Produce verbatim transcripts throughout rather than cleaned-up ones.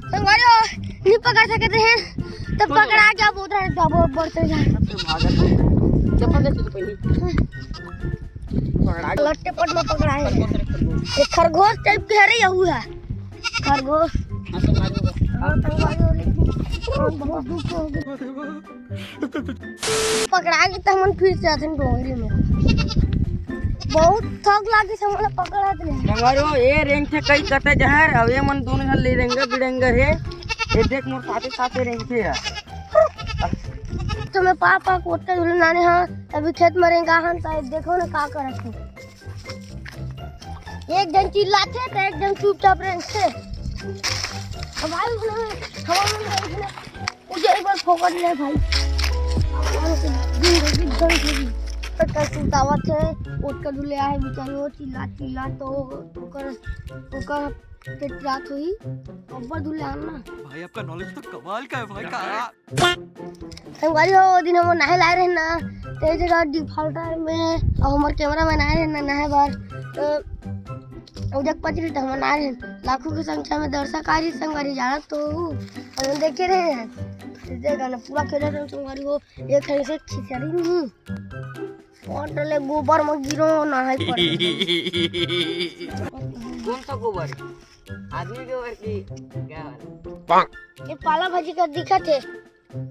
संगवारी हो, नहीं पकड़ सकते हैं, तो पकड़ा गया, बहुत रहा, डबल बढ़ते जा। चप्पल दे, चप्पल पहनी। पकड़ा गया। लट्टे पट में पकड़ा है। एक खरगोश टाइप के, अरे, यहू है खरगोश। हाँ, संगवारी हो, लेकिन बहुत दुख हो गया। पकड़ा के त हमन फिर से आथन डोंगरी में। बहुत थक लागिस हमन ला पकड़त रहे। संगवारी हो, ए रेंगथे कई कते जहर, अउ ए मन दोनों झन ले रेंगे बिड़ेंगे हे। ए देख मोर साथे साथे रेंगथे यार। तो मैं पापा कोटका झूले नाने हा, अभी खेत में रेंगा हन, त देखो ना का करत हे। एक जन चिल्लाथे त एक जन चुपचाप रेंगथे। अब भाई उसने हवा में रेंगथे। उधर एक बार फोकट ले भाई। जिंदगी गई थोड़ी। तो कल सुतावत है, उठ कर डुले आए बेचारी, वो चिल्ला चिल्ला तो ओकर, ओकर पेट रात हुई। अब्बर डुले आना। भाई, आपका नॉलेज तो कमाल का है भाई। का संगवारी हो, ओ दिन हम नहाए लाए रहे ना, ते जगह डिफॉल्टर में, और हमार कैमरा मैन आए रहे ना नहाए बार, तो उजक पचरी तो हम नहाए रहे, लाखों की संख्या में दर्शक आ रही संगवारी, जाना तो हम देखे रहे हैं। तो देखा ना, पूरा खेला था संगवारी हो, एक है से खिचड़ी नहीं, और डले गोबर में गिरो नहाए पड़े। कौन सा गोबर? आदमी के गोबर की क्या वाला? ये पाला भाजी का दिखत है।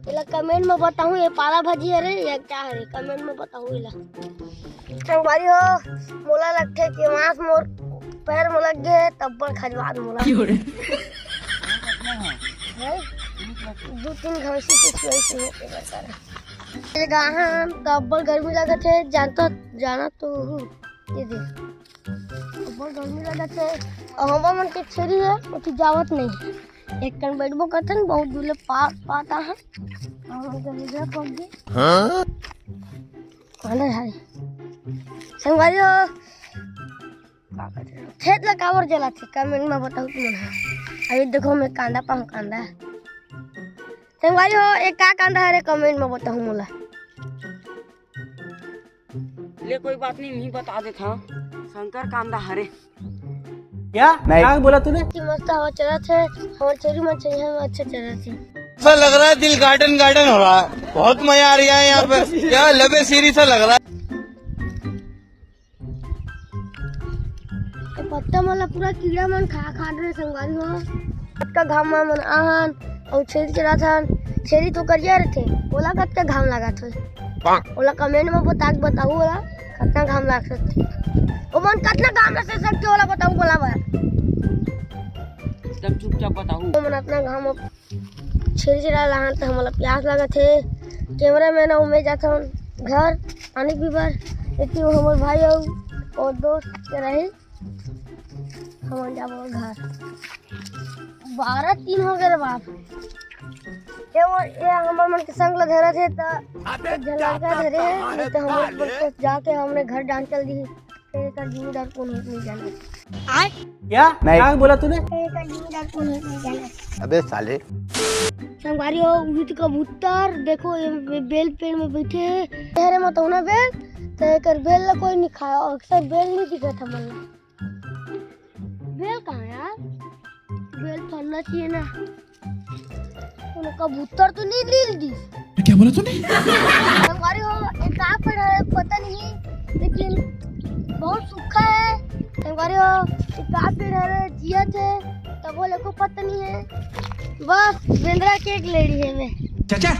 एला कमेंट में बताहूँ, ये पाला भाजी हरे या क्या हरे, कमेंट में बताहूँ एला। संगवारी हो, मोला लगथे कि मांस मोर पैर में लग गए, तब पर खजवात मोला। क्यों रे? हैं? दो तीन घासी से छुआई से होते करता रहे। ये गाहन तब पर गर्मी लगत है, जानता, जाना तो हूँ। ये दे। बहुत गर्मी लगत है। और हमर मन के छेरी है, ओती जावत नहीं। एक कन बैठबो करथन, बहुत दूर ले पा-, पाता है। और हम के निद्रा पड़ गई। हाँ? कांदा है। संगवारी हो, खेत ला काबर जलाथे? कमेंट में बताओ तुमन हा। अभी देखो, मैं कांदा पाऊँ, कांदा। संगवारी हो, एक का कांदा हरे, कमेंट में बताओ मोला। ले कोई बात नहीं, नहीं बता देता हूँ। शंकर कांदा हरे। क्या? नहीं। क्या बोला तूने? कि मस्त हवा चलत है, हवा चली मत चाहिए, हम अच्छा चलत है। ऐसा लग रहा है दिल गार्डन गार्डन हो रहा है, बहुत मजा आ रहा है यहाँ पे। क्या लबे सीरी सा लग रहा है। ये पत्ता मन ला पूरा कीड़ा मन खा, खा रहे संगवारी हो। कतका घाम में मन आहन, अउ छेरी चराथन, छेरी तो करिया रथे, ओला कतका घाम लागत होही? ओला कमेंट में बता के बताहू, ओला कतना घाम लाग सकथे, ओमन कतना घाम ला सह सकथे, ओला बताहू मोला बा। एकदम चुपचाप बताहू। ओमन अतना घाम में छेरी चरा लाहन त हमला प्यास लागत हे। कैमरा मैन अउ मैं जाथन घर पानी पीबर, लेकिन हमर भाई अउ, अउ दोस्त के रही। हमन जाबो घर। बारह तीन हो गए रे बाप। ये वो, ये हमर मन के संग ल धरत हे त एक झन लड़का धरे हे, नहीं तो हमर मन के जाके हमने घर डांड चल दी। तेरे का जिम्मेदार कौन होत नहीं जाने। क्या? नहीं। क्या बोला तूने? तेरे का जिम्मेदार कौन होत नहीं जाने। अबे साले। संगवारी हो, उहित कबूतर, देखो ये, ये बेल पेड़ में बैठे हे। अरे मतौना बेल, तो एकर बेल ला कोई नहीं खाया, अक्सर बेल नहीं दिखत हमन ला। बेल कहाँ यार? बेल फलना चाहिए ना। कोनो कबूतर तो नहीं लील दी। क्या बोला तूने? संगवारी हो, एक का पेड़ है, पता नहीं, लेकिन बहुत सूखा है। संगवारी हो, एक का पेड़ है, जियत है, तब वो लोग को पता नहीं है। बस, बेंदरा के एक लेड़ी है मैं। चाचा,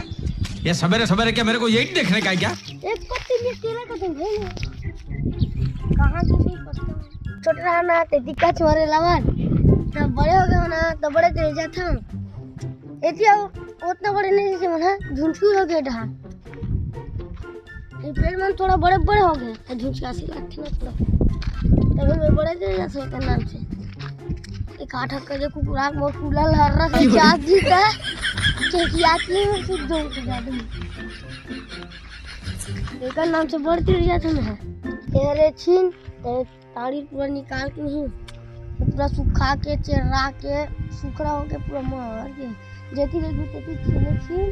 ये सवेरे सवेरे क्या मेरे को यही देखने का है क्या? एक पत्ती में केला का तो है नहीं। कहाँ से भी पत्ता? छोटे रहा ना, ते दिक्कत छोरे लावन। तब बड़े हो गए हो ना, तब बड़े करे जाता हूँ। एती आओ, उतना बड़े नहीं जैसे मन है, झुंझुन हो गए डहा। ये पेड़ मन थोड़ा बड़े बड़े हो गए, तो झुंझुन से लागथे ना थोड़ा। तभी मैं बड़े करे जाता हूँ एकर नाम से। एक आठ हक के कुकुरा मोर कूला लहर रहा से जात जीता है। क्योंकि आती है, फिर दो के जादू। एकर नाम से बड़ चिड़िया तो है। ये रे छीन, ते ताड़ी पूरा निकाल के नहीं, पूरा सुखा के, चेरा के, सुखड़ा होके पूरा मर गए। जेती देखबे तेती छीने छीन।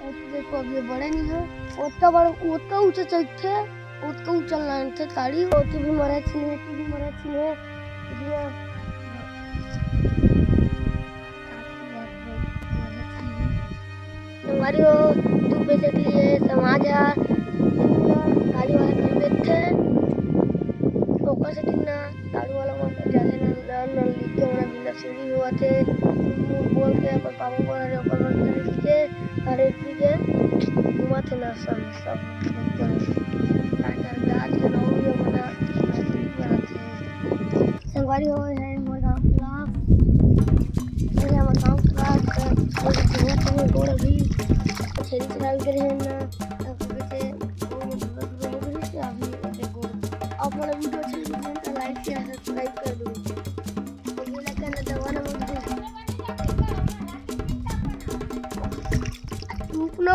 अउ देखो, अब ये बड़े नहीं है, ओतका बड़, ओतका ऊंचा चढ़थे, ओतका ऊंचा लानथे ताड़ी। ओ, तू भी मरा छीने, तू भी मरा छीने। ये संगवारी हो, तू बेचत लिए समाज ह, ताड़ी वाला घर बेचथे, ओकर से दिन ना ताड़ी वाला मन जाथे ना, ना, ना लिख के ओना बिना सीढ़ी हुआ थे, मुंह बोल के अपन पापा बोल रहे, ओकर मन खरीद के, खरीद पी के घुमा थे ना सब, सब एकदम। का करबे, आज के नौ ये मना, संगवारी हो, है मोर गांव के vlog। ये है मोर गांव के vlog। तो ये जो है, तुम्हें गोड़ अभी छेरी चरावे के रहे ना, तो कहते, वो जो है, वो जो है, अभी ये गोड़। आप वाला video अच्छा लगे तो like, share, subscribe कर दो। और बेल आइकन दबाना मत भूलो। रुकना